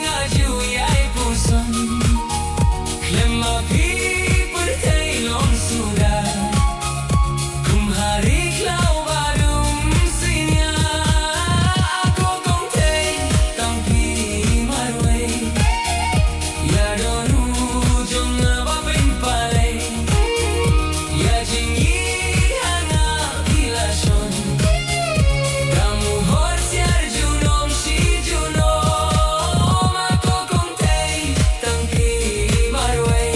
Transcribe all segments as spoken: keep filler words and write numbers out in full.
Nga ju ïai puson khlem ma phi pyrthei long suda. Kum ha ri khlaw ba dum sien ïa ko Kongthei, tang phi marwei. Ïa don u jong nga ba pynpalei. Ïa jingïeit ha nga phi la shon. Dang u hor siar junom shi junom, ma ko Kongthei, tang phi marwei.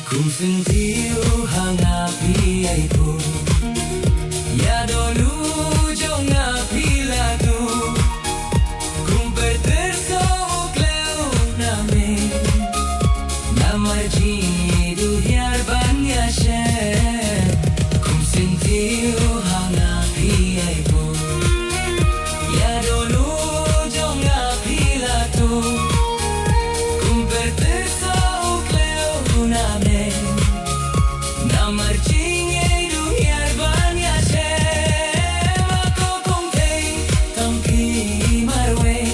Kum syntiew ha nga phi ïai buh. Ïa don u jong nga phi la duh. Kum pyrthei soh u kleu na me. Namar jingïeit u hiar ban ïashem. Kum syntiew ha nga phi ïai buh. Ïa don u jong nga phi la duh. Kum pyrthei soh u kleu na me. Namar jingïeit u hiar ban ïashem, ma ko Kongthei, tang phi marwei.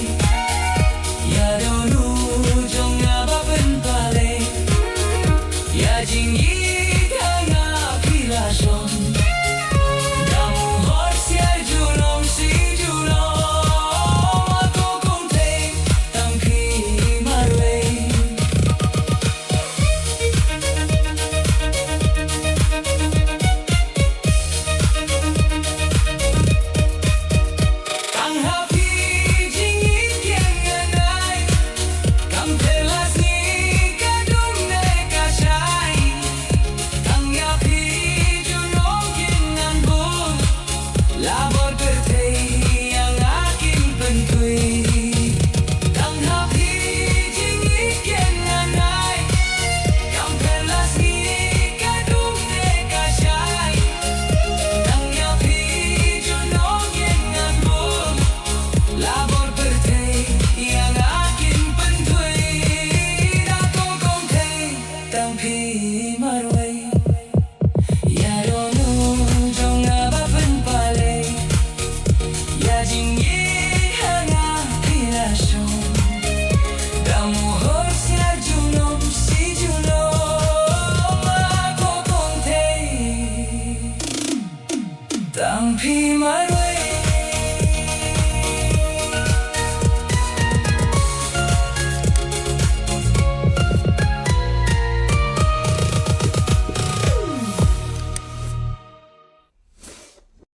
Ïa don u jong nga ba pynpalei. Ïa jingïeit ha nga phi la shon. Dang u hor siar junom shi junom, ma ko Kongthei, tang phi marwei. Tang ha phi jingim keiñ ngan ai. Kam pher la sngi ka dum ne ka shai. Tang ïa phi junom keiñ ngan bud. La bor pyrthei ïa nga kin pynthui. Tang ha phi jingim keiñ ngan ai. Kam pher la sngi ka dum ne ka shai. Tang ïa phi junom keiñ ngan bud. La bor pyrthei ïa nga kin pynthui. Da ko Kongthei, tang phi marwei. Ïa don u jong nga ba pynpalei. Ïa jingïeit ha nga phi la shon. Dang u hor siar junom shi junom, ma ko Kongthei, tang phi marwei.